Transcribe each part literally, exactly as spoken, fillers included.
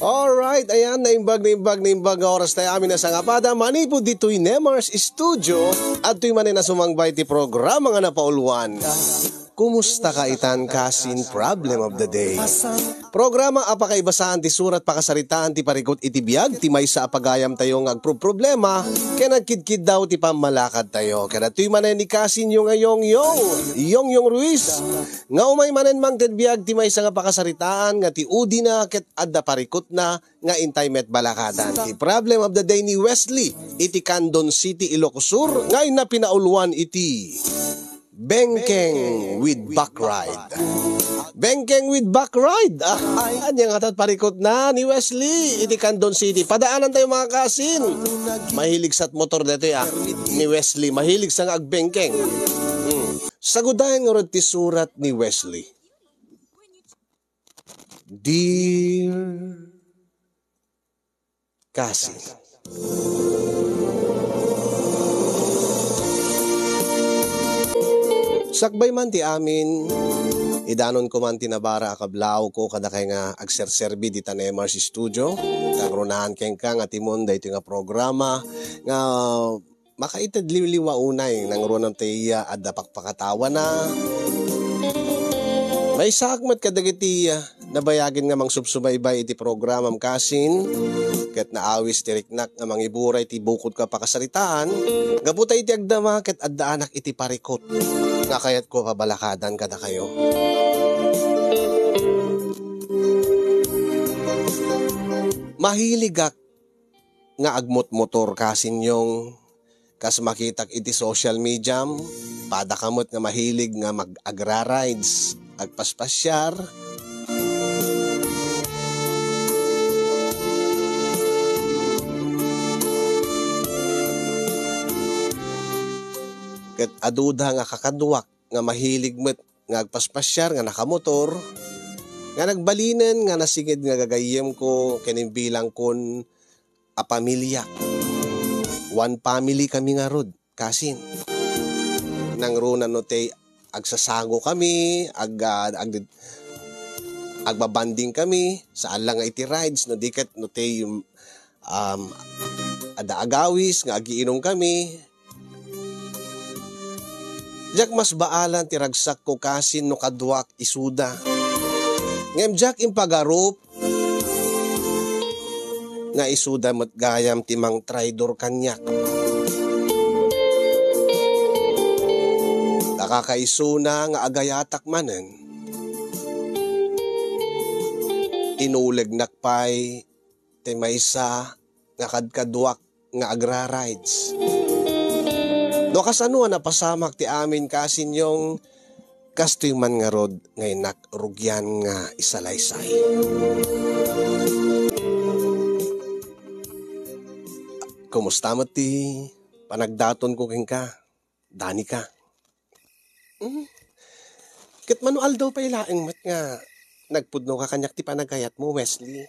Alright, ayan, naimbag, naimbag, naimbag nga oras tayo amin a sangapada. Manipud ditoy Nemar's Studio, adtoy manen a sumangbay ti programa nga napauluan. Kumusta ka itan, kasin? Problem of the day. Programa a pakaibasaan ti surat, pakasaritaan ti parikut iti biag ti maysa a pagayam tayo nga agproproblema ken agkidkiddaw ti pammalakad tayo. Ken adtoy manen ni kasinyo nga Yongyong, Yongyong Ruiz, nga umay manen mangted biag ti maysa nga pakasaritaan nga ti udina ket adda parikutna nga intay met balakadan. Ti problem of the day ni Wesley iti Candon City, Ilocos Sur, nga inna pinauluan iti Bengkeng with Backride. Bengkeng with Backride. Ah, anya nga tat parikutna ni Wesley iti Candon City. Padaanan tayo, mga kasin. Mahilig sat motor dito, ah. Ni Wesley, mahilig sa nga agbengkeng. Hmm. Sagudayan nga rod ti surat ni Wesley. Dear Kasi. Sakbay man ti amin, idanon ko man ti nabara a kablaaw ko kadakay nga agserserbi dita Nemar's Studio. Kangrunahan kenka nga timon daytoy nga programa nga makaited liwliwa unay, nangrunan ti iya adda pakpakatawana. Maysaak met kadagiti, ah, nabayagen nga mangsubsubaybay iti programam kasin, ket naawis ti riknak nga mangiburay ti bukod ka pakasaritaan, gapu ta iti agdama ket addaanak iti parikut nga kayatko pabalakadan kadakayo. Mahiligak nga agmotmotor kasin, Yong, kas makitak iti social mediam, padaka met nga mahilig nga mag-agra-rides, agpaspasiar. Ket aduda nga kakaduak nga mahilig met nga agpaspasiar nga nakamotor, nga nagbalinen nga nasinged nga gagayyemko ken imbilangkon a pamilya. One family kami ngarud, kasin. Nangruna no tay agsasango kami, ag-, ah, ag-, agbabanding kami, saan lang nga iti rides, no di ket no tay, um, adda agawis nga agiinum kami. Diak masbaalan ti ragsakko kasin no kaduak isuda. Ngem diak impagarup nga isuda met gayam ti mangtraidor kaniak. Nakakaisuna nga agayatak manen, inulegnak pay ti maysa nga kadkaduak nga agra-rides. No kasano a napasamak ti amin kasin, Yong, kastoy man ngarud nga innak rugian nga isalaysay. Kumusta met ti panagdatonko kenka, Danica? Hmm. Ket mano aldaw pay laeng met nga nagpudno ka kaniak ti panagayatmo, Wesley.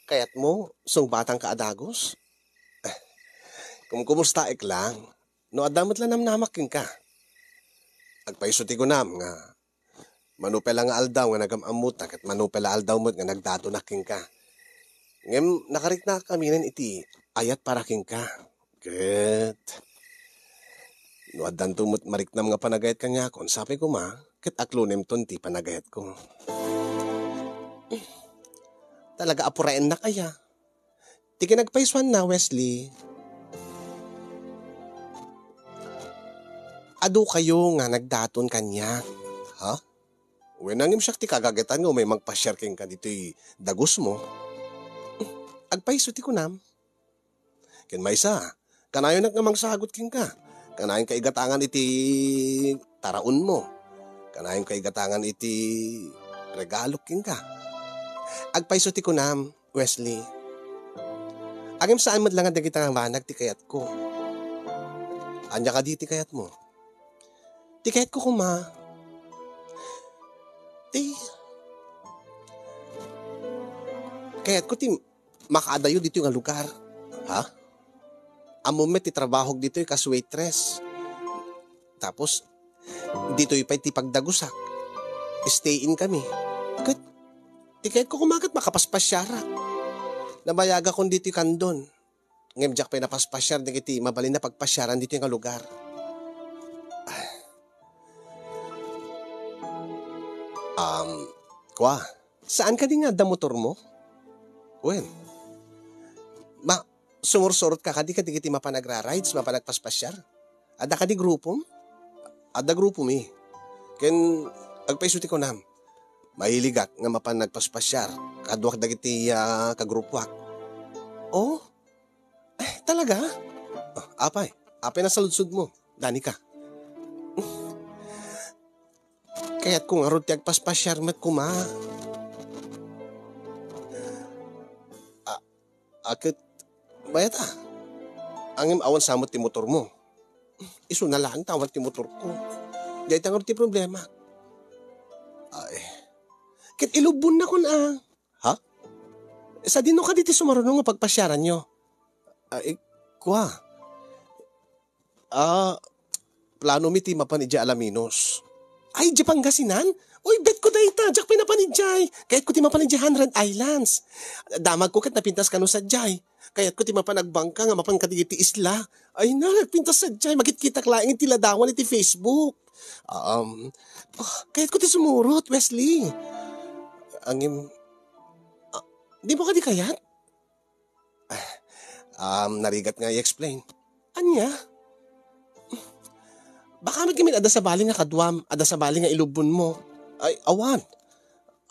Kayatmo, sungbatanka a dagus? Kumkumustaek lang. No adda met la namnamak kenka. Agpayso ti kunam nga mano pay la nga aldaw nga nagam-ammotak ket mano pay la aldaw met nga nagdatonak kenka. Ngem nakariknak aminen iti ayat para kenka. Ket no addanto met mariknam nga panagayat kaniakon, sapay koma ket aklonemton ti panagayatko. Talaga a puraennak aya? Ti kinagpaysuanna, Wesley, adu kayo nga nagdaton kaniak. Ha? Wen, ngem siak ti kagagetan nga umay mangpasiar kenka ditoy dagusmo. Agpayso ti kunam. Ken maysa, kanayonak nga mangsagut kenka. Kanayonka igatangan iti taraonmo. Kanayonka igatangan iti regalok kenka. Agpayso ti kunam, Wesley. Ngem saan met la nga dagita nga banag ti kayatko. Ania kadi ti kayatmo? Ti kayatko koma, ti kayatko ti makaadayo ditoy nga lugar. Ha? Ammom met ti trabahok ditoy kas waitress. Tapos, ditoy pay ti pagdagusak. Stay in kami. Ket, ti kayatko koma ket makapaspasiarak. Nabayagakon ditoy Candon. Ngem diak pay napaspasiar dagiti mabalin a pagpasiaran ditoy nga lugar. Um, kua, saan kadi nga adda motormo? Wen, ma, sumursurotka kadi kadagiti mapan agra-rides, mapan agpaspasiar? Adda kadi grupom? Adda grupomi. Ken agpayso ti kunam. Mahiligak nga mapan nagpaspasiar. Kaduak dagiti, ah, kagrupuak. Oh? Eh, talaga? Ah, apay? Apay nasaludsodmo? Danika. Kayatko ngarud ti agpaspasiar met koma. Ah, a ket, mayat a. Ngem awan sa met ti motormo. Isuna laeng ta awan ti motorko. Dayta ngarud ti problema. Ay. Ket ilubbonnakon a. Ha? Sadino kadi ti sumaruno nga pagpasiaranyo? Ay, kua. Ah, planomi ti mapan idiay Alaminos. Ay, idiay Pangasinan? Uy, bet ko dayta, diak pay napan idiay. Kayatko ti mapan idiay Hundred Islands. Damagko ket napintas kano sadiay. Kayatko ti mapan agbangka nga mapan kadagiti isla. Ay na, nagpintas sadiay. Makitkitak laeng iti ladawan iti Facebook. Um, oh, kayatko ti sumurot, Wesley. Ngem, ah, dimo kadi kayat? Ah, um, narigat nga i-explain. Ania? Baka met ngamin adda sabali nga kaduam, adda sabali nga ilubbonmo. Ay, awan.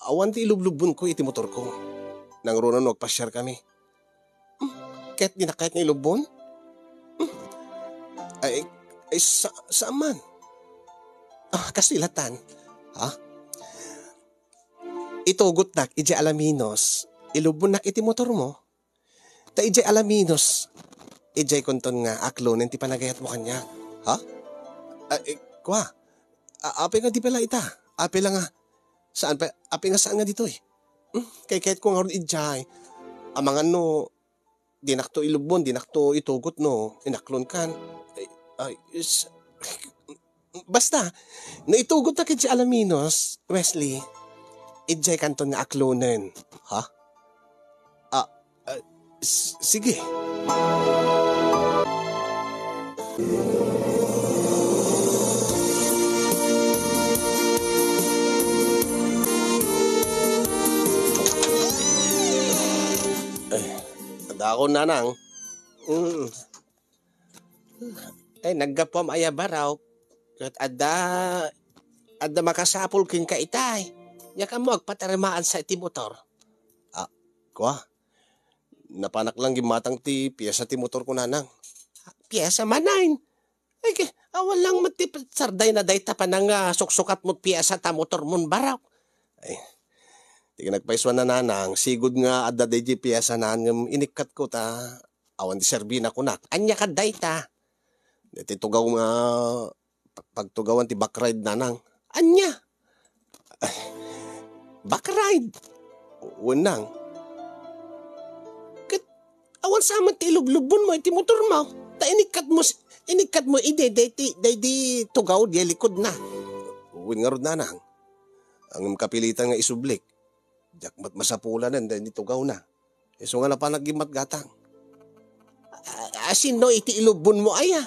Awan ti ilublubbonko iti motorko. Nangruna no agpasiarkami. Hmm, ket dinak kayat nga ilubbon? Hmm. Ay, ay, sa-, saan man? Ah, kasilatan. Ha? Itugotnak idiay Alaminos, ilubbonnak iti motormo. Ta idiay Alaminos, idiay kunton nga aklonen ti panagayatmo kaniak. Ha? Ah, eh, kua, a-, apay nga di pay la ita? Apay la nga, saan pa, apay nga saan nga ditoy? Hmm, kaykayatko ngarud idiay. Amangan no, dinakto ilubbon, dinakto itugot no inaklonkan. Ay, ay, is-, basta, no itugotnak idiay Alaminos, Wesley, idiay kanton nga aklonen. Ha? Ah, ah, s-, sige. Eh, adda ako, nanang. Mm. Ay, naggapuam aya, Baraw? Ket adda, adda makasapul kenka itay. Diak ammo agpatarimaan sa iti motor. Ah, kua? Napanak lang gimmatang ti piesa ti motorko, nanang. Piesa manen? Ay, ke, awan lang met ti sarday na dayta panang, ah, suksukatmo piesa ta motormon, Baraw. Ay, ti nagpaisuan na, nanang, sigud nga adda daydi piesa na ngem inikkatko ta awan ti serbina kunak. Ania kad dayta? Dayta tugaw nga pagtugawan ti backride, nanang. Ania? Backride? Wen, nang. Ket awan sa met ti ilublubbonmo iti motormo. Ta inikkatmo s-, inikkatmo idi, daydi, daydi tugaw, di likud na. Wen ngarud, nanang. Ngem kapilitan nga isublik. Diak met masapulanen daydi tugaw na. Isu nga napanak gimmatgatang. A, a, sinno iti ilubbonmo aya?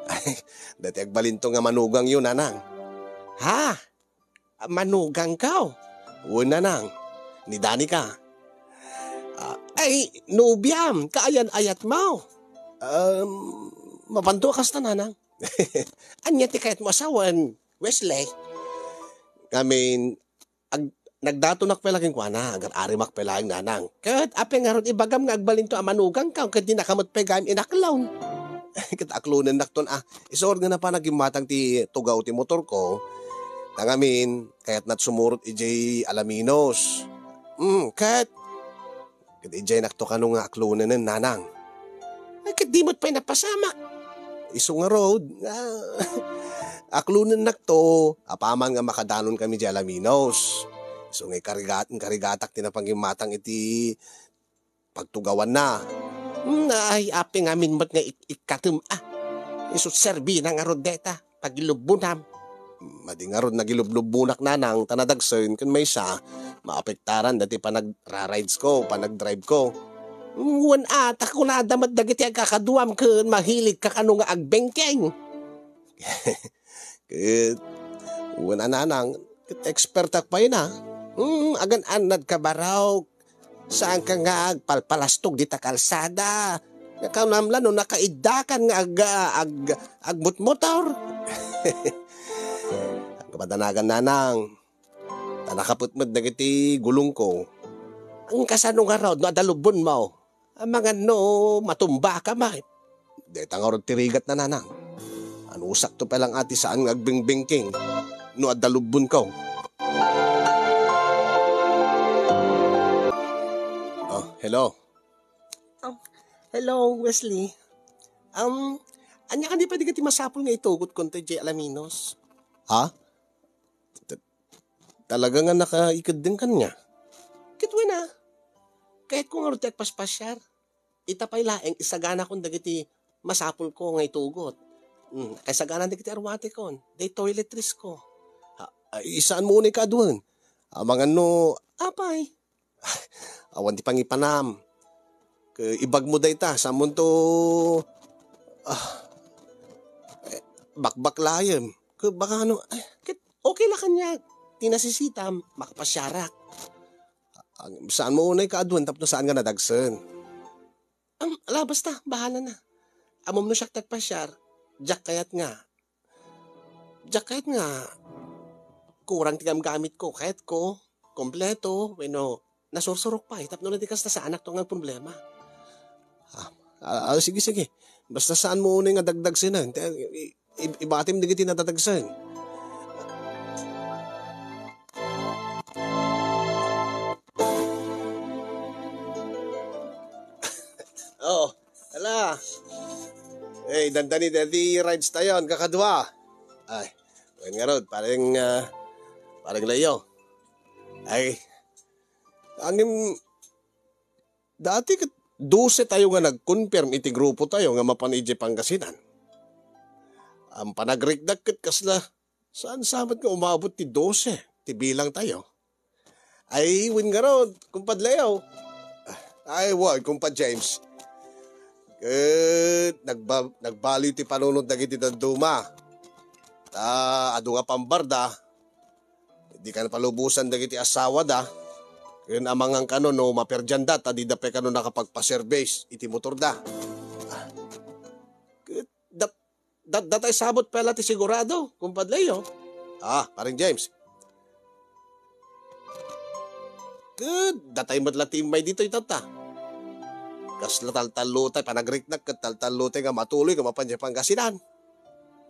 Ay, dayta agbalinto nga manugangyo, nanang. Ha? Manugangko? Wen, nanang. Ni Danica. Ah, ay, nobiam, kaayan-ayatmo. Um, mapanto a kasta, nanang. Ania ti kayatmo a sawen, Wesley? Ngamin, ag-, nagdatonak pay la kenkuana, agar-arimak pay laeng, nanang. Ket apay ngarud ibagam nga agbalinto a manugangko ket dinaka met pay gayam inaklon? Ket aklonennakton a. Isu nga napanak gimmatang ti tugaw ti motorko. Ta ngamin, kayatna ti sumurot idiay Alaminos. Mm, ket Ket idiay nakto kano nga aklonenen, nanang. Ay, ket di met pay napasamak. Isu ngarud, nga aklonennakto, apaman nga makadanon kami di Alaminos. Isu nga ikarigat-, ikarigatak ti napangimmatang iti pagtugawanna. Hmm, ay, apay ngamin met nga ik-, ikkatem, ah. Isu serbina ngarud deta. Pagilubbonam. Madi ngarud, nagilublubbonak, nanang, ta nadagsen ken maysa, maapektaran dati panag-, rarides ko, panagdrive ko. Wen a, ta kunada met dagiti agkakaduam ken mahilig ka kano nga agbengkeng. Ket, wen a, nanang, ket expertak pay na. Hmm, agan-annad ka, barok. Saan ka nga agpalpalastog dita kalsada. Nga kanam la no nakaiddakan nga ag-, ag-, agmutmotor. Agpadanagan, nanang. Ta nakaputmed dagiti gulongko. Ang kasano nga raod no adda lubbonmo? Amangan no matumba ka met. Deta ngarud ti rigat na, nanang. Anusakto pa lang ati saan nga agbengbengkeng no adda lubbonko. Oh, hello. Oh, hello, Wesley. Um, ania kadi pay dagiti masapul nga itugot kon ti Jay Alaminos? Ha? Ta-, talaga nga nakaikeddeng kaniak. Ket wen a, kayatko ngarud ti agpaspasiar. Ita pay laeng, isaganakon dagiti masapulko nga itugot. Hmm, kaisaganaan dagiti arwatekon, day toiletries ko. Ha, ay, saanmo unay kaaduan? Amangan no, apay, awan ti pangipanam. Ke-, ibagmo dayta, saanmonto, ah, eh, bakbaklayem. Ke-, baka ano, eh, ket okay la kaniak. Ti nasisitam, makapasiarak. Ang, saanmo unay kaaduan tapno saan nga nadagsen? Am, ala, basta, bahala na. Ammom no siak ti agpasiar, diak kayat nga, diak kayat nga kurang ti gamgamitko. Kayatko, kompleto, wenno nasursurok pay, tapno no di kasta, saanakto nga agproblema. Ah, ah, ah, sige, sige. Basta saanmo unay nga dagdagsenen. Te, i-, i-, ibatim dagiti nadadagsen. Oh, ala. Eh, dandani deti rides tayon, kakadua. Ay, wen ngarud, pareng, ah, pareng Leo. Ay, angem, dati ket dose tayo nga nag-confirm iti grupo tayo nga mapan idiay Pangasinan. Ang panagriknak ket kasla, saan sa met nga umabot ti dose ti bilang tayo? Ay, wen ngarud, Kumpad Leo. Ay, wen, Kumpad James. Ket nagba-, nagbaliw ti panunot dagiti dadduma. Ta, adu nga pambarda, di kan palubosan dagiti asawada, ken amangan kano no maperdianda ta dida pay kano nakapagpa-service iti motorda. Ah, ket dat-, dat-, datay sabot pay la ti sigurado, Kumpad Leo. Ah, Pareng James. Ket datay met la ti immay ditoy tatta. Kasla taltallotay, panagriknak ket taltallotay nga matuloy nga mapan idiay Pangasinan.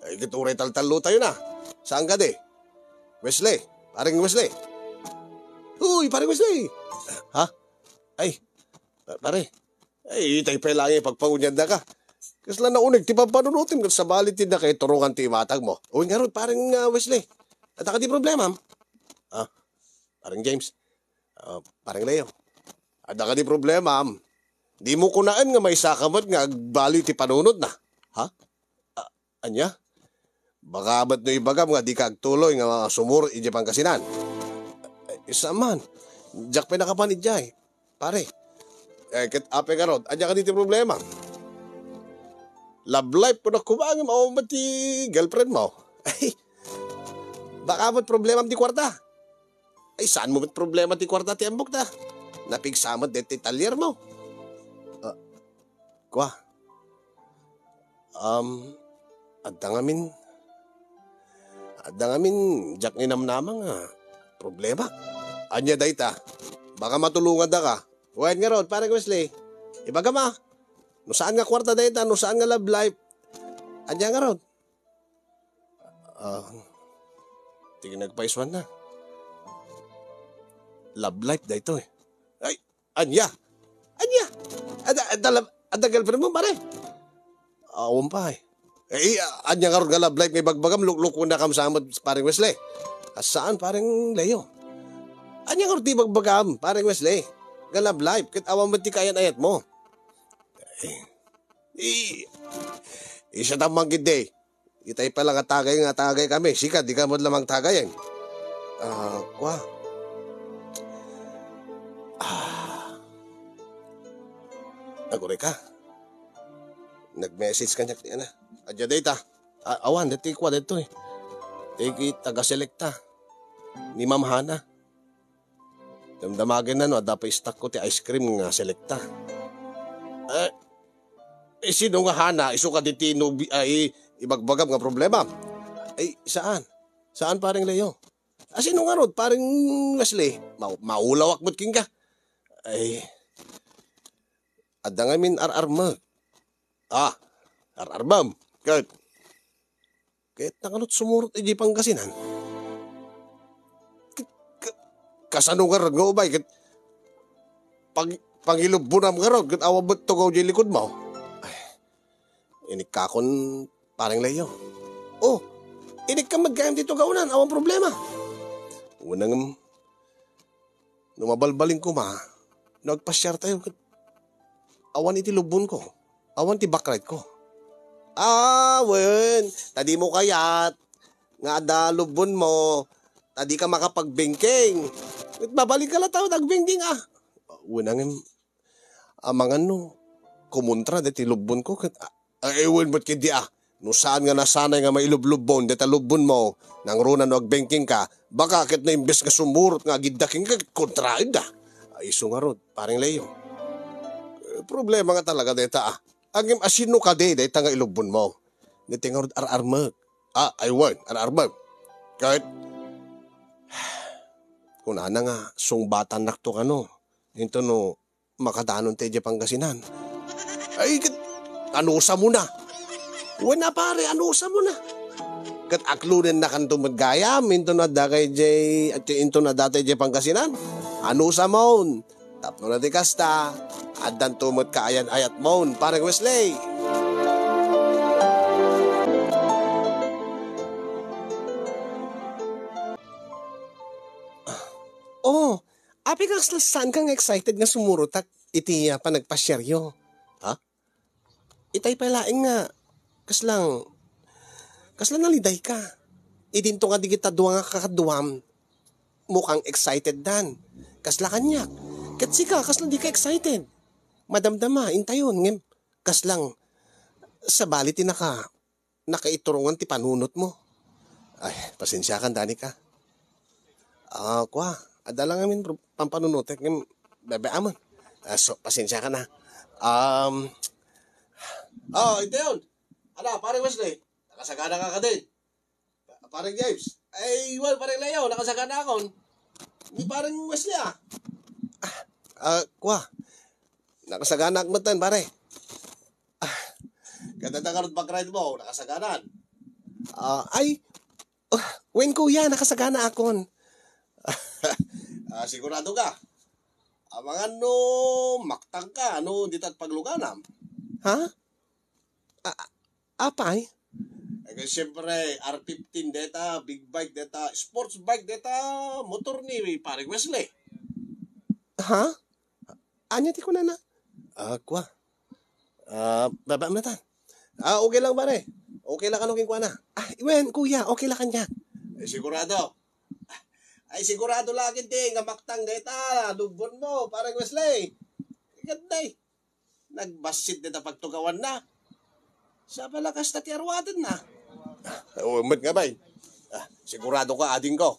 Ay, ket uray taltallotayo na. Saan kadi? Wesley, Pareng Wesley. Uy, Pareng Wesley! Ha? Ay, pa-, pare. Ay, itay pay laeng pagpaunianda ka. Kasla nauneg ti pampanunotem ket sabali ti nakaiturongan ti imatagmo. Uy, ngarud, Pareng, ah, Wesley. Adda kadi problemam? Ah, Pareng James. Ah, Pareng Leo. Adda kadi problemam? Dimo kunaen nga maysaka met nga agbaliw ti panunotna. Ha? Ah, ania? Baka met no ibagam nga dika agtuloy nga sumurot idiay Pangasinan. Eh, saan man? Diak pay nakapan idiay, pare. Eh, ket apay ngarud, ania kadi ti problema? Love life ko na kumangem, awan met ti girlfriend mo. Ay, baka met problemam ti kuarta. Ay, saan mo met problema ti kuarta ti ammok ta? Napigsa met deti talyer mo. Ah, kua. Um, adda ngamin, adda ngamin diak ninamnama nga problema. Ania dayta? Baka matulongandaka. Wen ngarud, Pareng Wesley. Ibagam a. No saan nga kuarta dayta, no saan nga love life. Ania ngarud? Ah, ti nagpaisuan na. Love life daytoy. Ay, ania? Ania? Adda, adda lab-, adda girlfriend mo, pare? Awan pay. Eh, ania ngarud nga love life nga ibagbagam, luklukuennakam sa met, Pareng Wesley? Ah, saan, Pareng Leo? Ania ngarud ti ibagbagam, Pareng Wesley? Nga love life, ket awan met ti kaayan-ayat mo. Eh, i-, isya tamang gid, eh. Itay pala nga tagay nga tagay kami. Sika, di ka met la mangtagayen. Ah, kua. Ah. Aguray ka. Nag-message kaniak ti ana. Adda dayta. A-, awan, daytoy kua daytoy. Ti taga-select ta. Ni Ma'am Hana. Damdamagenna no adda pay stock ko ti ice cream nga select ta. Eh, eh, sino nga Hana? Isu kadi ti nubi-, ay, ibagbagam nga problema? Ay, saan? Saan, pareng Leo? Ah, sino ngarud, pareng Wesley? Ma-, maulawak met kenka. Ay, adda ngamin ar-armek. Ah, ar-armem. Ket, ket nakalut sumurot idiay Pangasinan. Ket, ket, kasano ngarud nga ubay? Ket, pang-, pangilubbonam ngarud, ket awan met tugaw idiay likudmo. Ay, inikkakon, pareng Leo. Oh, inikkam met gayam ti tugawnan, awan problema. Wen a ngem, no mabalbalin koma, no agpasiartayo, ket awan iti lubbonko, awan ti back ride ko. Ah, wen, ta dimo kayat nga adda lubbonmo, ta dika makapagbanking. Ket mabalinka latta agbangking, ah. Wen a ngem, amangan no kumontra daytoy lubbonko ket, a-, ay, wen met ketdi, ah. No saan nga nasanay nga mailublubbon dayta lubbonmo, nangruna no agbangkingka, baka ket no imbes nga sumurot nga agidda kenka ket kontraenka. Ay, isu ngarud, pareng Leo. Eh, problema nga talaga dayta, ah. Ngem a sino kadi dayta nga ilubbonmo? Dayta ngarud ar-armek. Ah, ay, wen, ar-armek. Ket, kunana nga sungbatannakto kano. Inton no makadanon ta idiay Pangasinan. Ay, ket, anusamona. Wen a, pare, anusamona. Ket aklonennakanto met gayam, inton adda ka idiay, at inton adda ta idiay Pangasinan. Anusamon. Tapno na ti kasta, addanto met kaayan-ayatmon, pareng Wesley. Oh, apay ka kasla saanka nga excited nga sumurotak iti, ah, panagpasiaryo? Ha? Itay pay laeng nga kaslang, kasla nalidayka. Idinto nga dagita dua nga kakaduam, mukhang excited dan. Kasla kaniak. Ket sika, kasla dika excited. Madamdama, intayon, ngem kaslang sabali ti naka-, nakaiturongan ti panunotmo. Ay, pasensiakan, Danica. Ah, kua, adda lang amin pro-, pampanunotek ngem bebe-, amon. Ah, so, pasensiakan, ah. Um, oh, intayon. Ala, pare Wesley, nakasagana ka kadin? Pare James, ay, well, pare Leo, nakasagana akon. Ni pare Wesley, ah. Ah, kua, nakasagana ak metten, pare. Ah, kadada ngarud back ride mo, nakasaganan? Ah, ay, ah, wen, kuya, nakasagana akon. Ah, sigurado ka? Amangan no maktang ka, no, dita pagluganam. Ha? A-, apay? Ay, ket siyempre, R fifteen deta, big bike deta, sports bike deta, motor ni pare Wesley. Ha? Ania ti kunana? Ah, kua. Ah, baba mo na ta. Ah, okay lang, pare. Okay lang kano kenkuana. Ah, wen, kuya, okay lang kaniak. Ay, sigurado. Ay, sigurado la ketdi nga maktang deta, lubbonmo, pare Wesley. Ket nay, nagbassit deta pagtugawanna. Sa palakas ta ti aruatenna. Ah, oo, met nga bay. Ah, sigurado ka, adingko.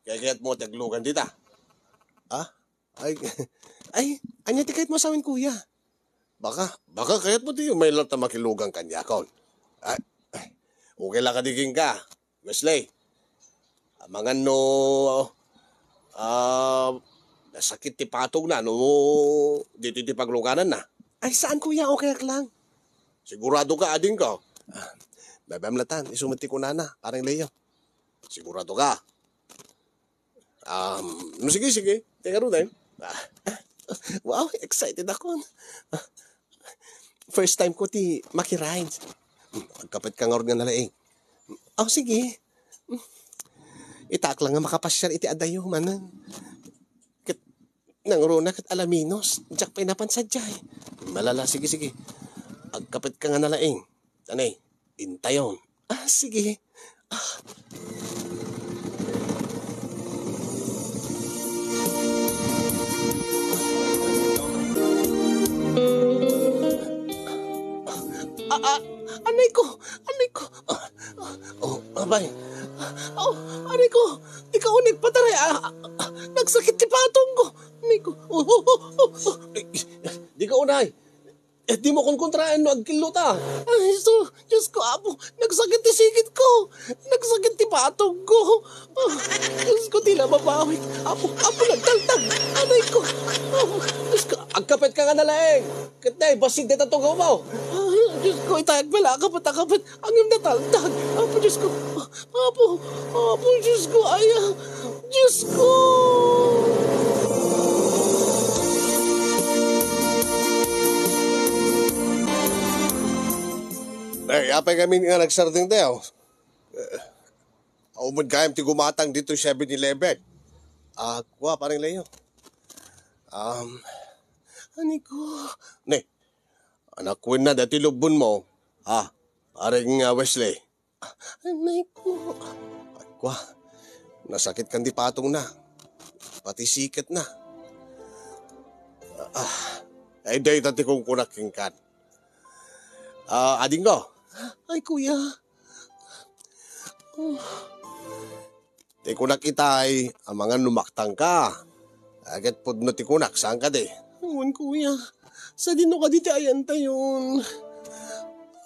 Kayatmo ti aglugan dita. Ah? Ay, ay, ania ti kayatmo a sawen, kuya? Baka, baka kayatmo ti umay lang ta makilugan kaniakon. Ay, ay, okay la kadi kenka, Wesley? Amangan no, ah, nasakit ti patogna no ditoy ti paglugananna. Ay, saan, kuya? Okay ak lang. Sigurado ka, adingko? Ah, bebe mo la ta, isu met ti kunana, pareng Leo. Sigurado ka? Um, no, sige, sige. Teka ron, eh. Ah, wow, excited ako. First time ko ti makiride. Hmm, agkapet ka ngarud nga nalaing. Oh, sige. Itaak lang nga makapasiar iti adayo, manang. Ket nangruna ket alaminos, diak pay napan sadiay. Malala, sige, sige. Agkapet ka nga nalaing. Anay, intayon. Ah, sige. Ah. Ah, anay ko! Anay ko! Ah, ah, oh, abay. Oh, anay ko! Dika unay pataray! Ah, ah, ah, nagsakit ti patong ko! Anay ko! Oh, oh, oh, oh, oh. Ay, dika unay! Eh, dimo kunkuntraen no agkilluta. Ay, so, Diyos ko, Apo, nagsakit ti sikit ko. Nagsakit ti patong ko. Ah, Diyos ko, ti la mabawik. Apo, Apo, nagtaltag. Anay ko. Apo, Diyos ko. Agkapet ka nga nalaeng. Ket nay, bassit dayta tugaw mo. Ah, Diyos ko, itayag pala, akapet, akapet. Ngem nataltag. Apo, Diyos ko. Apo, Apo, Diyos ko, aya. Diyos ko. Eh, apay kami nga nagsarding tayo. Eh, umod kayam ti gumatang dito Seven Eleven. Ah, kuha, parang Leo. Um, ani ko? Ne, anak ko na dati lubon mo. Ah, parang, ah, Wesley. Anay ko. Ay, kwa. Nasakit kan di patong na. Pati siket na. Ah, ay, dayta ti kunkunak kenkan. Ah, ading ko. Ay, kuya. Oh. Ti kunak itay, amangan lumaktang ka. Aget pudno ti kunak, saan ka di? Wen, kuya. Sadino kadi ti ayantayon?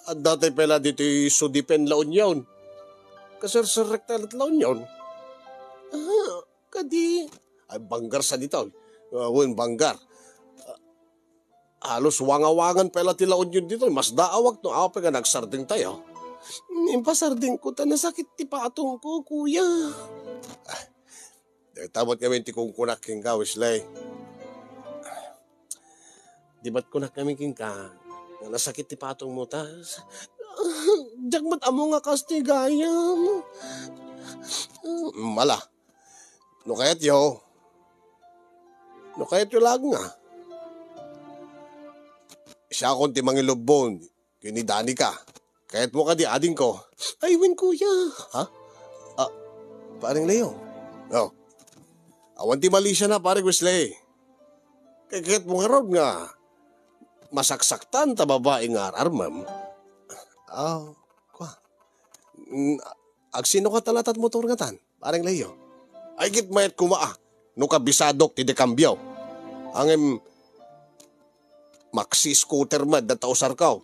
Adda tay pela ditoy Sudipen La Union. Kaserserrek ta La Union. Ah, kadi. Ay, banggar sa dito. Ah, wen, banggar. Ah, halos wangawangan pela ti La Union dito. Mas daawak no apay nga nagsarding tayo. Impasarding ko ta nasakit ti patong ko, kuya. Ah, dayta met ngamin ti kunkunak kenka, Wesley. Di bat kunak ngamin kenka, nga nasakit ti patong mo, ta diak met ammo nga kas ti gayam. Mala, no kayatyo, no kayatyo laeng nga, siakon ti mangilubbon ken ni Danica. Kayatmo kadi, adingko? Ay, wen, kuya. Ha? Ah, pareng Leo. Oh. Awan ti malisiana, pareng Wesley. Kay kayatmo ngarud nga masaksaktan ta babai nga ar-armem. Ah, kwa. Mm, agsino ka talatat motor ngatan? Pareng Leo. Ay, ket mayat koma, ah, no kabisadok ti dekambio. Ngem, maxi scooter met dayta usarko.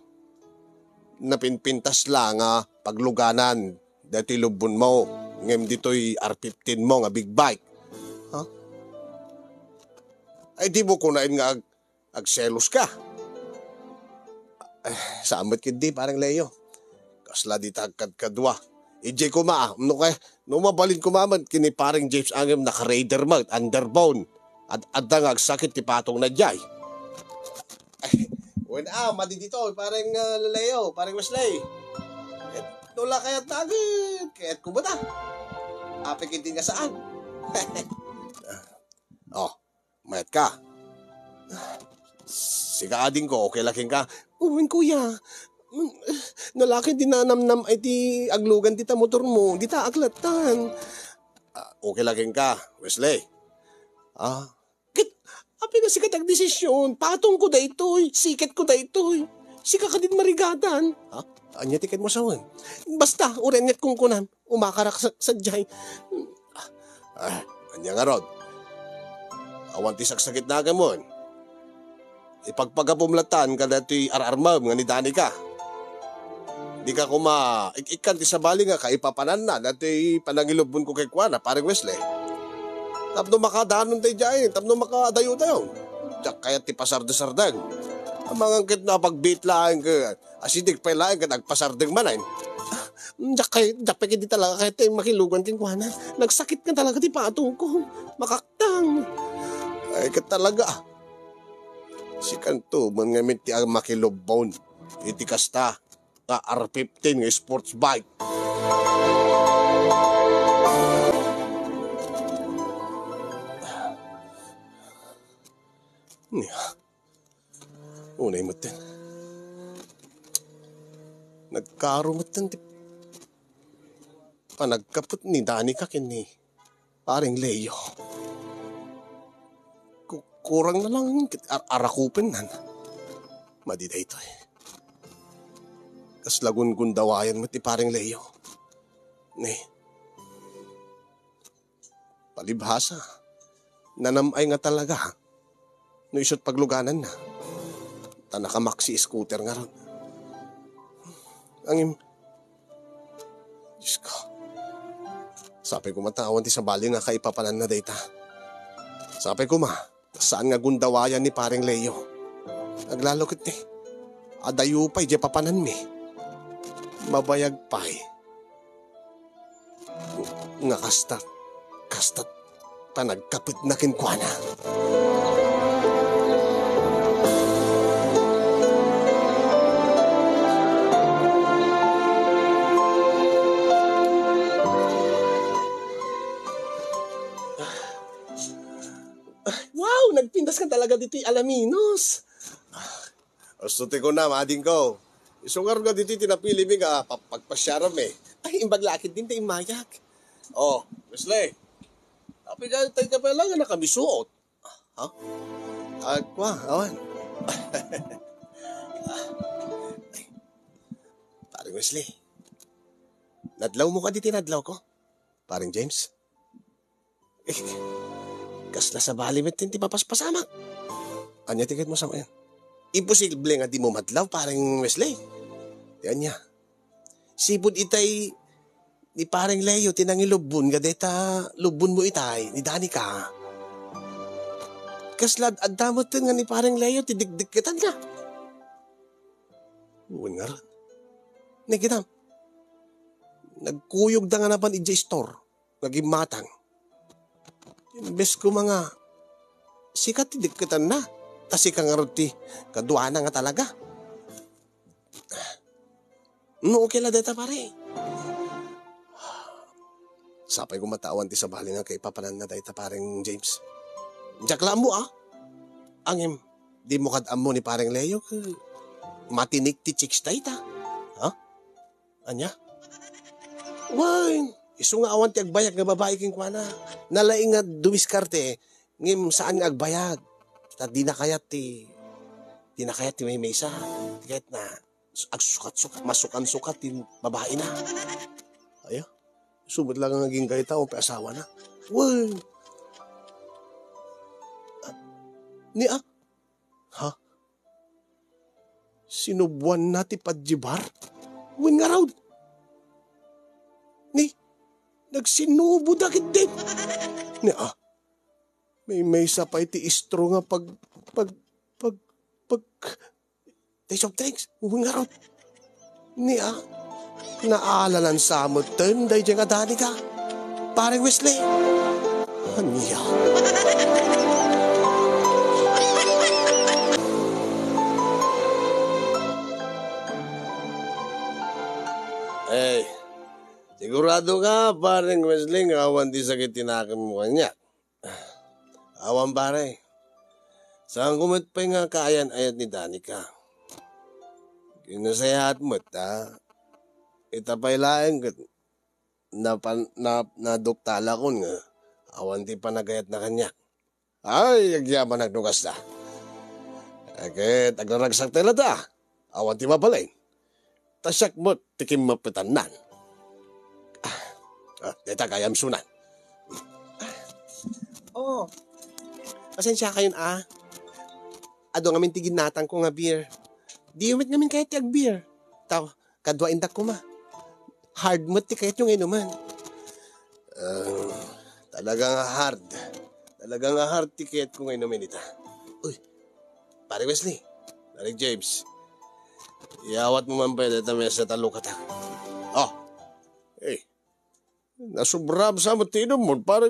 Napinpintas la nga pagluganan daytoy lubbonmo, ngem ditoy R fifteen mo nga big bike. Ha? Ay, dimo kunaen nga ag-, agselos ka. Eh, saan met ketdi, pareng Leo. Kasla dita agkadkadua. Idiay koma, ah, no kay, no mabalin koma met ken ni pareng James ngem naka-raider met, underbone. Ad-, adda nga agsakit ti patongna idiay. Ay, wen, ah, madi dito, pareng, ah, Leo, pareng Wesley. Eh, no la kayat daget, kayat ko ba ta? Apay ketdi nga saan? Oh, mayat ka? Sika, adingko, okay la kenka? Wen, kuya. Mm, no la ketdi nanamnam ay ti aglugan dita motormo, dita aklatan. Ah, okay la kenka, Wesley? Ah, ket, apay nga sika ti agdesisyon? Patongko daytoy, siketko daytoy. Sika kadi ti marigatan. Ha? Ania ti kayatmo sawen? Basta, uray aniat kunkunam. Umakarak sa, sadiay. Ah, ania ngarud? Awan ti saksakit na agaymo. Ipagpagapom latan kadaytoy ar-armem nga ni Danica. Dika koma ik-ikkan ti sabali nga kaipapananna daytoy panangilubbonko kenkuana, pareng Wesley. Tapno makadanon tayo diay, tapno makadayo tayo. Diak kayat ti pasardesardeng. Amangan ket no apagbiit laeng ket asideg pay laeng ket agpasardeng manen. Diak kay, diak pay ketdi talaga kayat ti makilugan kenkuana. Nagsakit nga talaga ti patongko. Makaktang. Ay, ket talaga. Sikanto man ngamin ti a-, makilubbon iti kasta nga R fifteen nga sports bike. Nia, unay metten. Nagkaro metten ti panagkaput ni Danica ken ni Pareng Leo. Ku-, kurang na lang ket ar-, arakupennan. Madi daytoy. kasla gungundawayan met ni Pareng Leo. Ni, palibhasa, nanam-ay nga talaga no isu't paglugananna. Ta naka-maxi scooter ngarud. Ngem, Diyos ko, sapay koma ta awan ti sabali nga kaipapananna dayta. Sapay koma ta saan nga gundawayan ni Pareng Leo. Aglalo ket ni, adayo pay diay papananmi. Mabayag pay nga kasta, kasta panagkapetna kenkuana. Wow! Nagpintas ka talaga ditoy Alaminos. Husto ti kunam, adingko. Isu ngarud nga ditoy ti napilimi nga pa-, pagpasiaram, eh. Ay, imbag la ket din ta immayak. Oh, Wesley. Apay ka, tay ka pala nga nakabisuot. Ha? Agkua, awan. Ay, Pareng Wesley. Nadlaw mo ka ditoy nadlaw ko? Pareng James? Eh, kasla sabali met ti mapaspasamak. Ania ti kayatmo samaen? Imposible nga dimo madlaw, Pareng Wesley. Ti ania? Sipud itay ni Pareng Leo ti nangilubbon nga deta lubbonmo itay ni Danica. Kasla ad-adda metten nga ni Pareng Leo ti dikdikketanna. Wen ngarud. Nakitam. Nagkuyogda nga napan idiay store nga gimmatang. Imbes koma nga, sika ti dikketanna, ta sika ngarud ti kaduana nga talaga. No, okay la dayta, pare. Sapay koma ta awan ti sabali nga kaipapananna dayta, Pareng James. Diak la ammo, ah. Ngem, dimo kad ammo ni Pareng Leo, ket matinik ti chicks dayta. Ha? Ania? Wen, isu nga awan ti agbayag nga babai kenkuana. Nalaing nga dumiskarte, ngem saan nga agbayag. Ta dina kayat ti, dina kayat ti maymaysa. Ti kayatna, agsukat-sukat, masukan-sukat ti babaina. Aya, isu met la nga agingga ita, awan pay asawana. Wen. Ni, ah, Ha? Sinuboanna ti padjibar? Wen ngarud? Ni, nagsinuboda ketdi. Ni, ah, maymaysa pay ti istro nga pag, pag, pag, pag, ti soft drinks. Wen ngarud? Ni, ah, naalanan sa metten daydiay nga Danica, Pareng Wesley. Ania? Eh, sigurado ka, Pareng Wesley, nga awan ti sakit ti nakemmo kaniak? Awan, pare. Saanko met pay nga kaayan-ayat ni Danica. Kinasayaat met, ta ita pay laeng ket napan-, na-, naduktalakon nga awan ti panagayatna kaniak. Ay, agyamanak no kasta. Ket agraragsakta latta. Awan ti mabalin. Ta siak met ti kimmapetannan. Ah, ah, dayta gayam sunan. Oh, pasensiakayon, ah. Adu ngamin ti ginnatangko nga beer. Diyo met ngamin kayat ti agbeer. Ta, kadua indak koma. Hard met ti kayatyo nga inumen. Ah, talaga nga hard. Talaga nga hard ti kayatko nga inumen ita. Uy, Pare Wesley, Pare James, iyawatmo man pay dayta mesa ta lukata. Oh, eh, nasubrab sa met ti inummo, Pare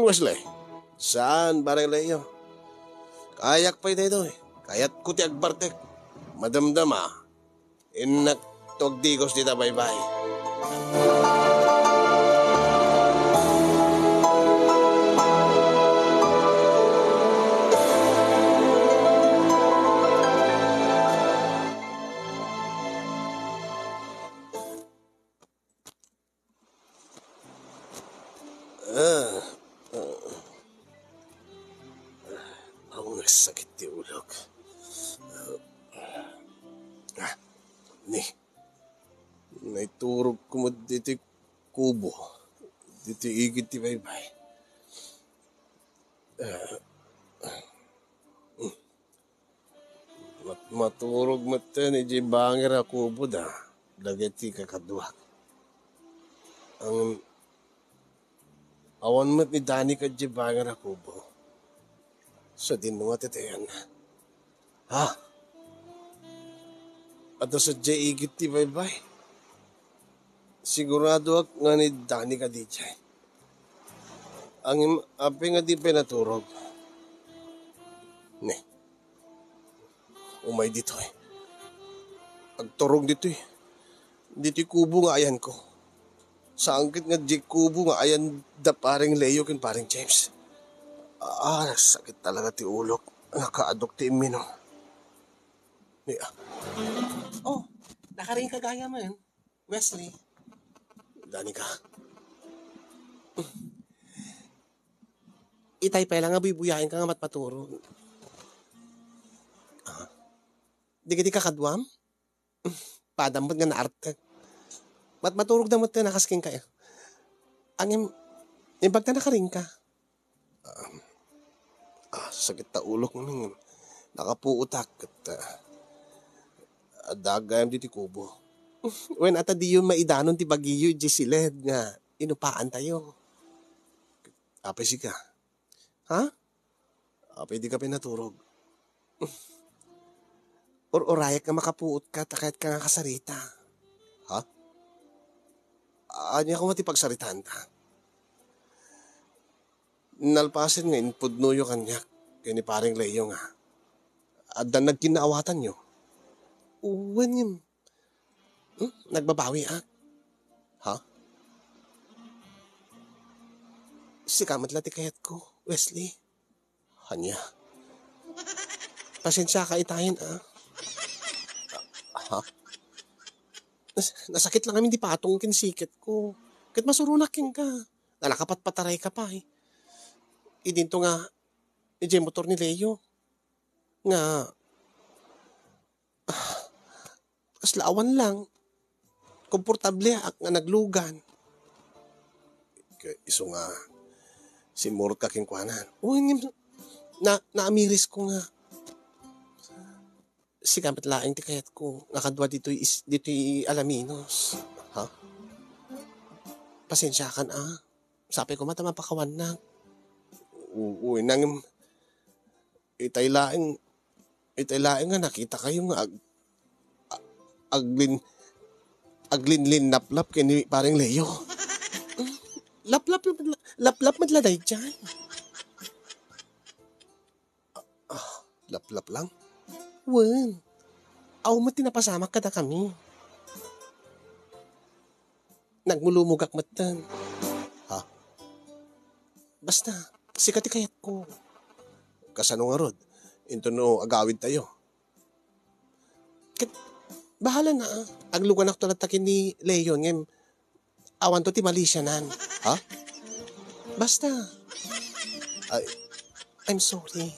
Wesley. Saan, Pare Leo? Kayak pay daytoy. Kayatko ti agbartek. Madamdama. Innak to agdigos dita baybay. Ah, ah. Awan nagsakit ti ulok. Ah, ni, maturogko met ditoy kubo, ditoy igid ti baybay. Eh, mat-, maturog metten idiay bangir a kubo da, dagiti kakaduak. Ang awan met ni Danica idiay bangir a kubo. Sadino nga tatayenna? Ha? Adda sadiay igid ti baybay? Siguradoak nga ni Danica idiay. Ang im-, apay nga di pay naturog? Ne. Umay ditoy. Agturong ditoy. Ditoy kubo nga ayanko. Saan ket nga di kubo nga ayan da Paring Leo ken Paring James. Ah, sakit talaga ti ulok. Nakaadok ti imminom. Ni-, ah. Oh, nakaring ka gayam, Wesley. Danica. Itay pay la nga buybuyaenka nga matmaturog. Ah. Dagiti kakaduam? Padam met nga naartek. Matmaturog da met nga nakas kenka, eh. Ang im-, imbag ta nakaring ka. Um, ah, sakit ta ulok ngamin. Nakapuotak ket, ah, adda gayam ditoy kubo. Wen, ata diyo maidanon ti bagiyo idiay siled nga inupaantayo. Apay sika? Ha? Apay di ka pinaturog? Ur-urayak nga makapuot ka, ta kayat ka nga kasarita. Ha? Ania koma ti pagsaritaanta? Nalpasen nga impudnoyo kaniak ken ni Paring Leo nga adda nagkinnaawatanyo. Wen, hmm, nagbabawiak. Ha? Sika met la ti kayatko, Wesley. Ania? Pasensiaka itayen, ah. Ha? Nas-, nasakit lang amin ti patong ken siketko. Ket masuronak kenka. Nalakapatpatarayka pay. Idinto nga, idiay motor ni Leo. Nga, ah, kasla awan lang. Komportableak nga naglugan. Kay isu nga, simmurot ka kenkuana. Uy, ngem, na, naamirisko nga. Sika met laeng ti kayatko nga kadua ditoy is-, ditoy Alaminos. Ha? Pasensiakan, ah. Sapay koma ta mapakawannak. Oo, nangem itay laeng, itay laeng nga nakitakayo nga ag-, a-, aglin-, aglinlinnaplap ken ni Pareng Leo. Laplap, laplap met la daydiay. Ah, laplap lang? Wen. Awan met ti napasamak kadakami. Nagmulumogak metten. Ha? Basta, sika ti kayatko. Kasano ngarud? Intono agawidtayo? Ket, bahala na, ah. Agluganakto latta ken ni Leon, ngem awanto ti malisianan. Ha? Basta. Ay, I'm sorry.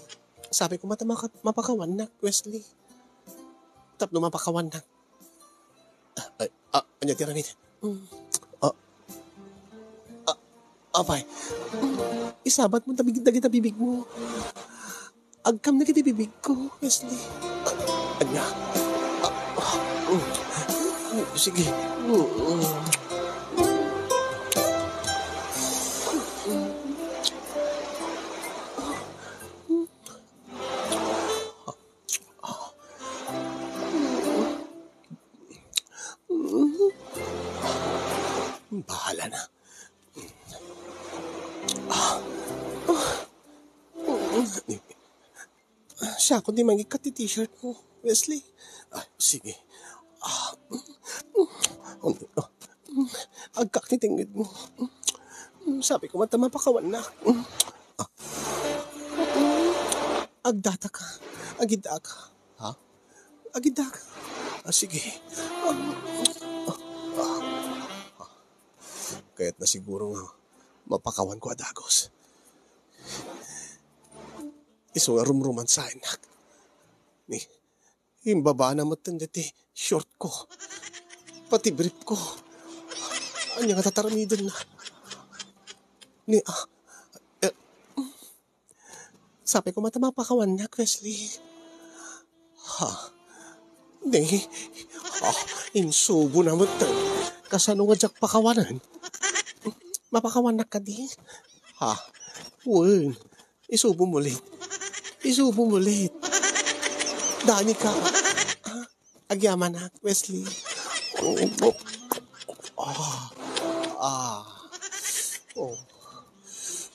Sapay koma ta maka-, mapakawannak, Wesley. Tapno mapakawannak. Ah, ay, ah, ania ti aramid? Mm. Ah, ah, apay. Mm. Isabat mo dagita bibigmo. Agkamnak iti bibigko, Wesley. Ah, ania? Ah, ah, mm. Mm, sige. Mm, mm. Bahala na. Ah. Siakon ti mangikkat ti t-shirt mo, Wesley. Ah, sige. Ah. Agkak ti tengnged mo. Sapay koma ta mapakawannak. Ah. Agdataka. Agidaka. Ha? Agidaka. Ah, sige. Ah, ah, ah. Kayatna siguro nga mapakawanko a dagus. Isu nga rumromansaennak. Ni, imbabana metten daytoy short ko. Pati brief ko. Ania nga tataramiden na? Ni, ah, eh, sapay koma ta mapakawannak, Wesley. Ha? Ni? Ah, insubo na met. Kasano nga diak pakawanen? Mapakawannak kadi? Ha? Wen. Isubo mo ulit. Isubo mo ulit. Danika. Ah, agyamanak, Wesley. Ah. Ah. Oh.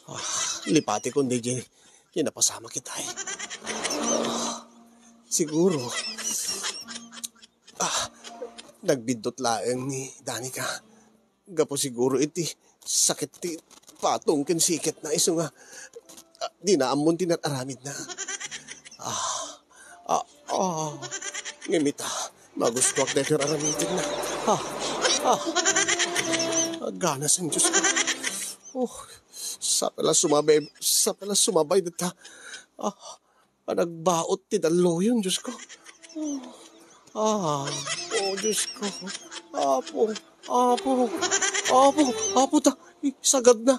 Ah, lipati ko, D J. Kinapasamak itay. Ah, siguro. Ah, nagbiddut laeng ni Danica. Gapu siguro iti sakit ti patong ken siketna, isu nga, ah, dina ammon ti naaramidna. Ah, ah, ah. Ngem ita, magustuak daytoy aramidna. Ah, ah. Aganasen, Diosko. Oh, sapay la sumabay, sapay la sumabay dita. Ah, panagbaut ti dalloyon, Diosko. Oh, ah, oh, Diosko. Apo, Apo, Apo, Apo ta, isagad na.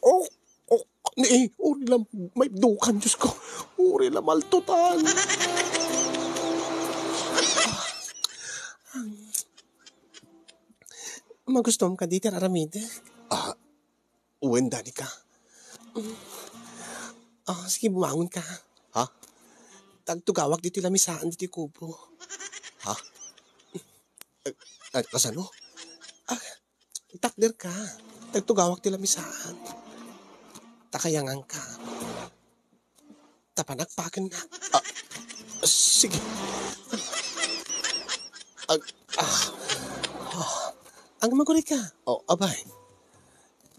Oh, oh, ni, uri la maibdukan, Diosko. Uri la maltutan. Magustuam kadi ti aramidek? Ah, wen, Danica. Ah, sige, bumangon ka. Ha? Tagtugawak ditoy lamisaan ditoy kubo. Ha? Ah, ah, kasano? Ah, takder ka. Tagtugawak ti lamisaan. Ta kayangan ka. Ta panagpakennak. Ah, sige. Ag-, ah, ah. Ang maguri ka. Oh, abay.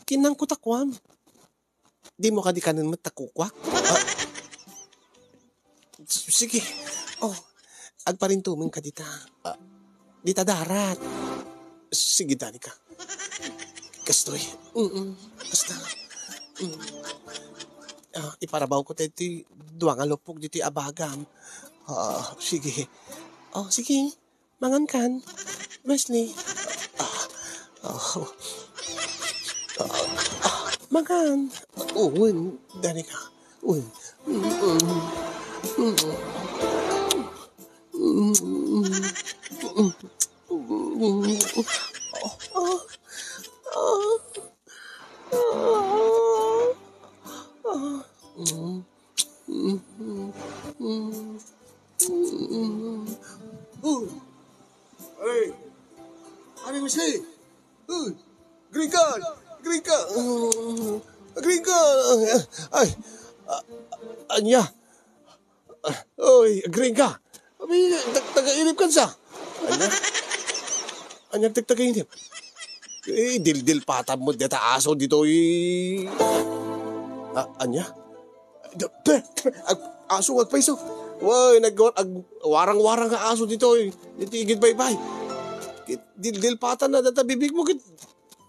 Kinangkutakwam. Dimo kadi kanen met ta kukuak? Ah, s-, sige. Oh, agparintumeng ka dita. Ah, dita darat. Sige, Danica. Kastoy. Mm-mm. Basta. Mm. Ah, iparabaw ko tayo ti dua nga lupok ditoy abagam. Ah, sige. Oh, sige. Mangan kan, Wesley. Ah, ah, ah, ah, mangan. Wen, Danica. Wen. Uy! Pare Jose! Uy! Agrigan! Agrigan! Agrigan! Ay! A-, ania? Uy, agrigan! Abi, tag-, tagainip kansa? Ania? Ania tag-, tagainip? Eh, dildilpatan mo deta aso ditoy. A-, ania? Ag-, aso nga agpayso. Way, nag-, ag-, warang-warang nga aso ditoy. Ditoy igid baybay. Kit-, dildilpatan na data bibig mo, kit-,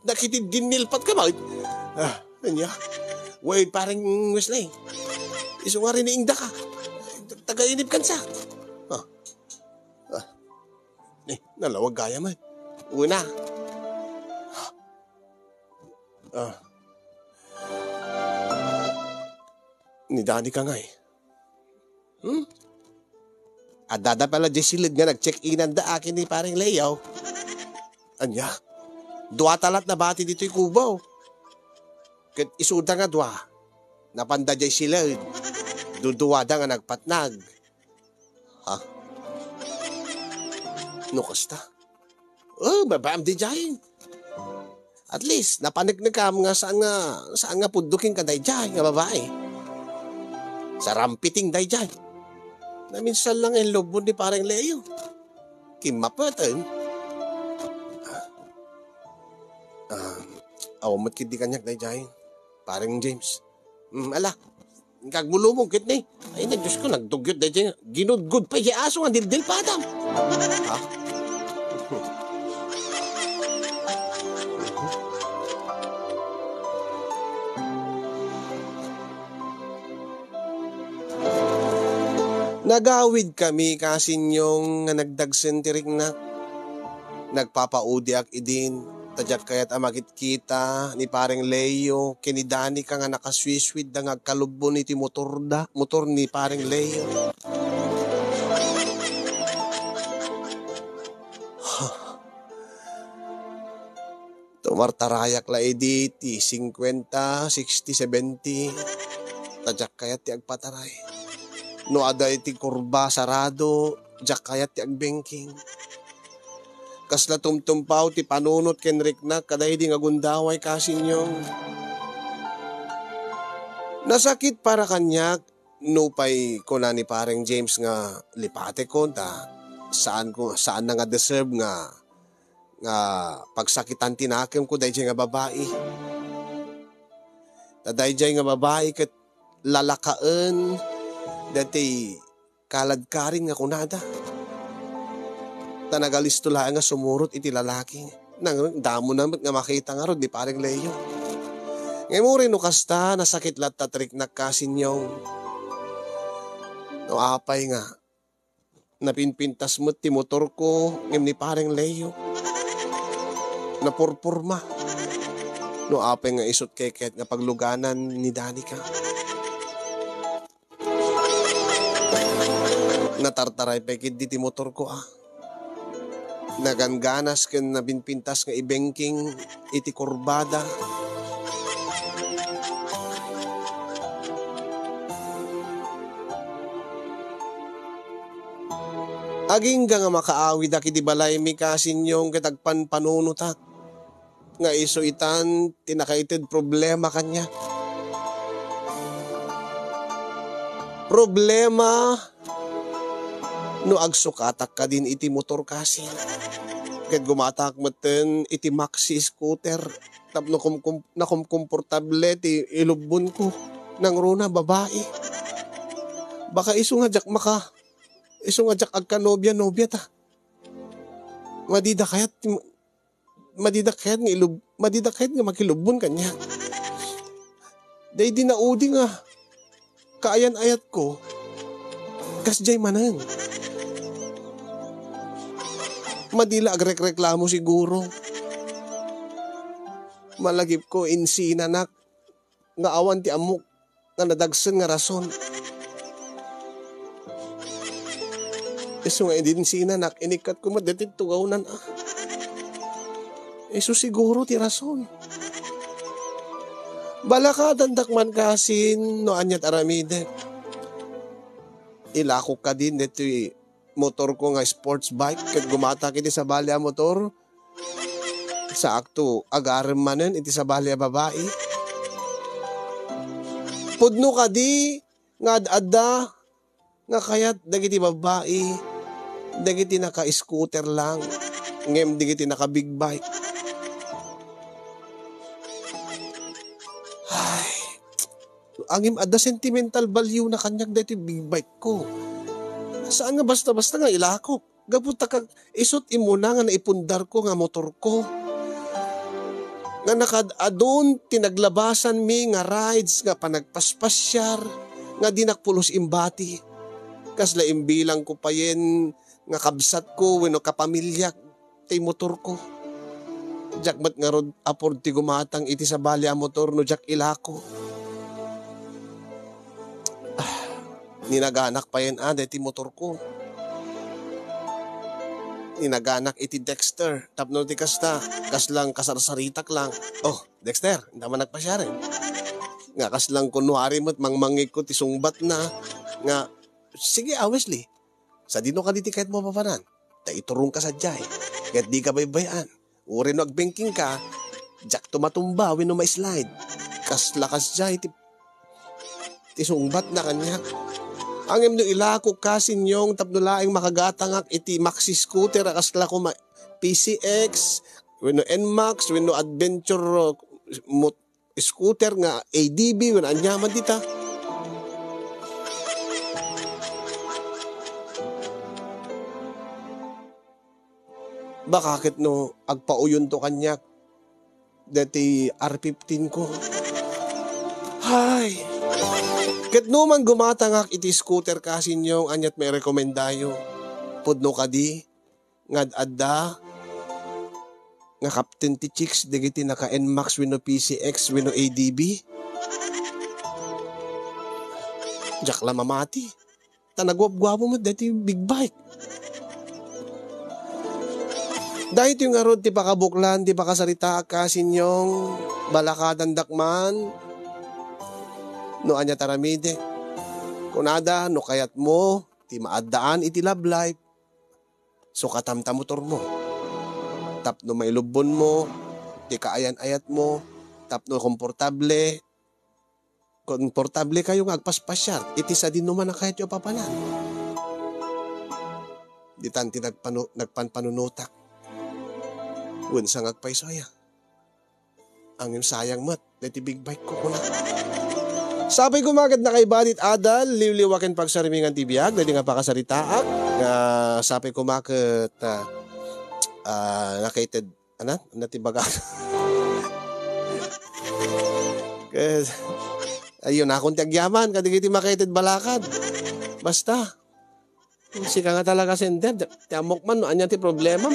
nakiti dinnilpat ka ba? Ah, ania? Way, pareng Wesley. Isu nga rin ni Ingda ka. Tagainip kansa. Ah. Ah. Ni, nalawag gayam. Una. Ah. Ni Danica ngay. Hmm? Addada pala diay siled nga nag-check-inan da akin ni Pareng Leo. Ania? Dua talat nabati ditoy kubo. Ket isuda nga dua, napanda diay siled. Dudua da nga nagpatnag. Ha? No kasta? Oh, babaam di jay. At least, napaneknekam nga saan nga, saan nga pudno kenka dayjay nga babai. Sarampiting dayjay. Naminsan lang inlubon ni Pareng Leo. Kimmapeten. Ah, awan met kidi kaniak dayjay, Pareng James. Hmm, ala. Kagmulumog ket ni. Ay na, Diyos ko, nagdugyot dayjay. Ginudgod pay jay aso nga dildilpatam. Ha? Nagawidkami, kasinyong, nga nagdagsen ti riknak. Nagpapaudiak idin. Ta diak kayat a makitkita ni Pareng Leo ken ni Danica nga nakaswiswitda nga agkalubbon iti motorda, motor ni Pareng Leo. Tumartarayak la idi ti singkuenta, sixty, seventy. Ta diak kayat ti agpataray. No adda iti kurba sarado, diak kayat ti agbengking. Kasla tumtumpaw ti panunot ken riknak kadaydi nga gundaway, kasinyong. Nasakit para kaniak, nupay kuna ni Pareng James nga lipatekon ta saan ko, saan na nga deserve nga, nga pagsakitan ti nakemko daydiay nga babai. Ta daydiay nga babai ket lalakaen daytoy kaladkarin nga kunada. Ta nagalisto laeng nga sumurot iti lalaki. Nang, damona met nga makita ngarud ni Pareng Leo. Ngem uray no kasta, nasakit latta ti riknak, kasinyong. No apay nga, napinpintas met ti motorko, ngem ni Pareng Leo, napurpurma. No apay nga isut' kayat nga pagluganan ni Danica. Natartaray pay ketdi ti motorko, a. Nagangganas ken napinpintas nga ibengking iti kurbada. Agingga nga makaawidak iti balaymi, kasinyong, ket agpanpanunotak nga isu itan ti nakaited problema kaniak. Problema no agsukatak kadin iti motor, kasi. Ket gumatak metten iti maxi scooter tapno kumkum-, nakumkomportable ti ilubbonko. Nangruna, babai. Baka isu nga diak maka-, isu nga diak agkanobia-nobia ta. Madida kayat ti Madida kayat nga ilub-, madida kayat nga makilubbon kaniak. Daydi naudi nga kaayan-ayatko, kasdiay manen. Madi la agrekreklamo siguro. Malagipko, insinanak nga awan ti ammok nga nadagsen nga rason. Isu nga idi insinanak, inikkatko met daytoy tugawnan, a. Isu siguro ti rason. Balakadandak man, kasin, no aniat aramidek. Ilakok kadin daytoy motorko nga sports bike ket gumatak iti sabali a motor. Saakto agarem manen iti sabali a babai. Pudno kadi nga ad-adda nga kayat dagiti babai dagiti naka-scooter lang, ngem dagiti naka-big bike. Ay, ngem adda sentimental value na kaniak daytoy big bike ko. Saan nga basta-basta nga ilakok. Gapu ta kag-, isut' immuna nga naipundarko nga motorko. Nga nakaad-adun ti naglabasanmi nga rides nga panagpaspasiar nga dinak pulos imbati. Kasla imbilangko payen nga kabsatko wenno kapamiliak ti motorko. Diak met ngarud afford ti gumatang iti sabali a motor no diak ilako. Ah, ninaganak payen a daytoy motorko. Ninaganak iti Dexter. Tapno ti kasta, kaslang kasarsaritak lang. "Oh, Dexter, inta man nagpasiaren." Nga kaslang kunwari met mangmangngegko ti sungbatna nga, "Sige, a, Wesley. Sadino kadi ti kayatmo a papanan? Ta iturongka sadiay, ket dika baybay-an. Uray no agbengkingka, diakto matumba wenno ma-slide." Kasla kasdiay ti, ti sungbatna kaniak. Ngem no ilakok, kasinyong, tapno laeng makagatangak iti maxi scooter a kasla koma P C X, wenno N max, wenno adventure, uh, mot-, scooter nga A D V, wenno aniaman dita. Baka ket no agpauyonto kaniak daytoy R fifteen ko. Hay! Ket no man gumatangak iti scooter, kasinyong, aniat mairekomendayo? Pudno kadi nga ad-adda nga captain ti chicks dagiti naka-N max wenno P C X wenno A D V. Diak la mamati. Ta naguapguapo met daytoy big bike. Daytoy ngarud ti pakabuklan ti pakasaritaak, Kasinyong, balakadandak man. No ania ti aramidek. Kunada, no kayatmo ti maaddaan iti love life, sukatam ta motormo. Tapno mailubbonmo ti kaayan-ayatmo, tapno komportable, komportable kayo nga agpaspasiar iti sadinoman a kayatyo a papanan. Ditan ti nagpanu-, nagpanpanunotak. Wen sa nga agpayso aya. Ngem sayang met, daytoy big bike ko, kuna. Sapay koma ket nakaibadit adal, liwliwa ken pagsarmingan ti biag, daytoy nga pakasaritaak, nga sapay koma ket, ah, ah, nakaited, ana, natibaga. Ket, ayun, akon ti agyaman, kadagiti makaited balakad. Basta, sika nga talaga sender, ti ammok man, no ania ti problemam.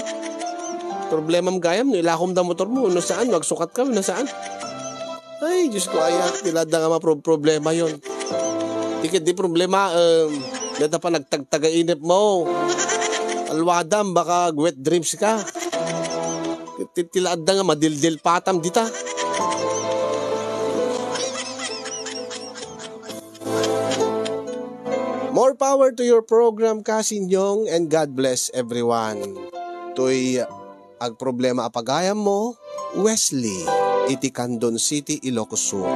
Problemam gayam, no ilakom da motormo, no saan, no agsukat ka, no saan. Ay, Diyos ko, aya, ti ladda nga mapro-, problema yon. Ti ket di problema, em, data pa nagtagtaga inep mo. Alwadam, baka wet dreams ka. Ti, ti ladda nga madildil patam dita. More power to your program, Kasinyong, and God bless everyone. Toy agproblema a pagayam mo, Wesley, iti Candon City, Ilocos Sur.